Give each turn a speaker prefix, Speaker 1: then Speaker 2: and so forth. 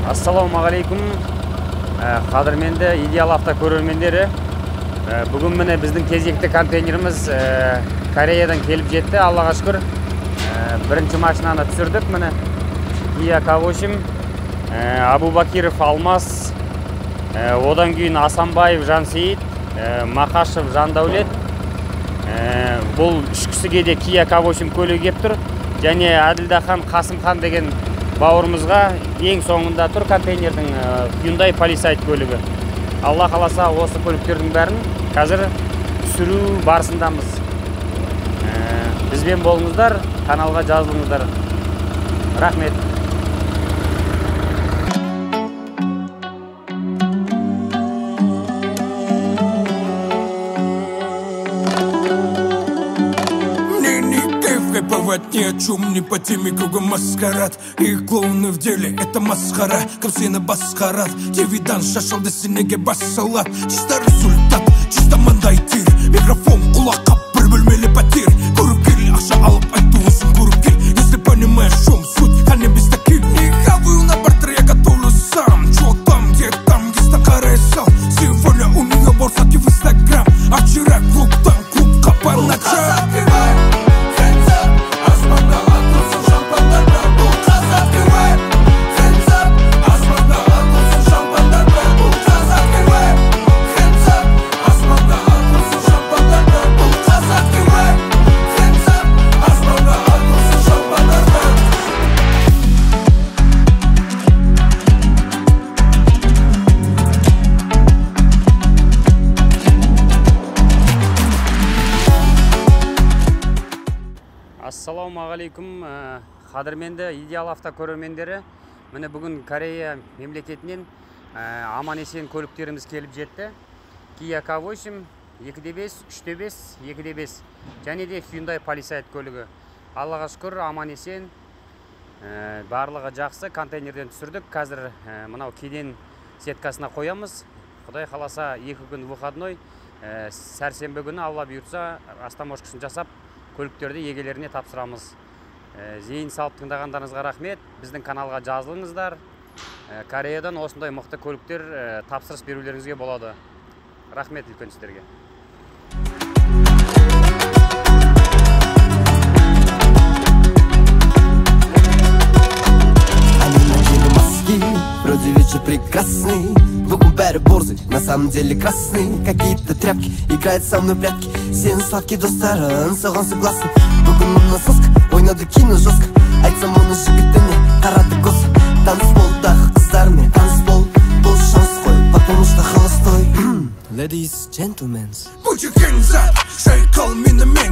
Speaker 1: Ассалаумағалейкум, қадірменді Идеал Авто көрермендері. Бүгін міне біздің кезекті контейнеріміз Кореядан келіп жетті, Аллаға шүкір. Бірінші машинаны түсірдік, міне Kia K8, Абубакиров Алмас, одан кейін Асанбаев Жансейіт, Мақашев Жандәулет. Бұл үш кісіге де Kia K8 көлігі келіп тұр. Және Әділдахан Қасымхан деген бауырымызға ең соңында тұр контейнердің Hyundai Palisade көлігі. Алла қаласа осы көліктердің бәрін қазір түсіру барысындамыз. Бізбен болыңыздар, каналға жазылыңыздар. Рахмет.
Speaker 2: Ни о чем, не по теме, кругом маскарад. И клоуны в деле, это масхара. Капсина басқарат, Девидан шашалды сенеге бас салат. Чисто результат, чисто мандай тир. Микрофон құлаққа бір бөлмелі пәтер. Көріп кел, ақша алып айту үшін көріп кел. Если понимаешь, в чем суть, а не без таких. Не хаваю на бартер, я готовлю сам. Чё там, где там, есть қарай сал. Сегодня у нее борсаки в инстаграм. А вчера клуб там, клуб по ночам.
Speaker 1: Ассалаумағалейкум, қадірменді Идеал Авто көрермендері. Міне бүгін Корея мемлекетінен аман есен көліктеріміз келіп жетті. Kia K8, 2.5, 3.5, 2.5 және де Hyundai Palisade көлігі. Аллаға шүкір, аман есен, барлығы жақсы, контейнерден түсірдік. Қазір мынау кеден сеткасына қоямыз. Құдай қаласа 2 күн выходной, сәрсенбі күні Алла бұйыртса растаможкасын жасап көліктерді егелеріне тапсырамыз. Зейін салып тыңдағандарыңызға рахмет. Біздің каналға жазылыңыздар. Кореядан осындай мықты көліктер тапсырыс берулеріңізге болады. Рахмет үлкен сіздерге.
Speaker 3: Вроде вечер прекрасный, бүгін бәрі борзый, на самом деле красный. Какие-то тряпки играют со мной прятки. Сен сладкий достарың соған согласны. Бүгін мұны соска, ойнады кино жестко. Айтсам оны жігітіне қарады косо. Таныс бол дағы қыздармен, таныс бол. Бұл шанс қой, потому что холостой. Ladies, gentlemen,
Speaker 2: put your hands up, шайқал менімен.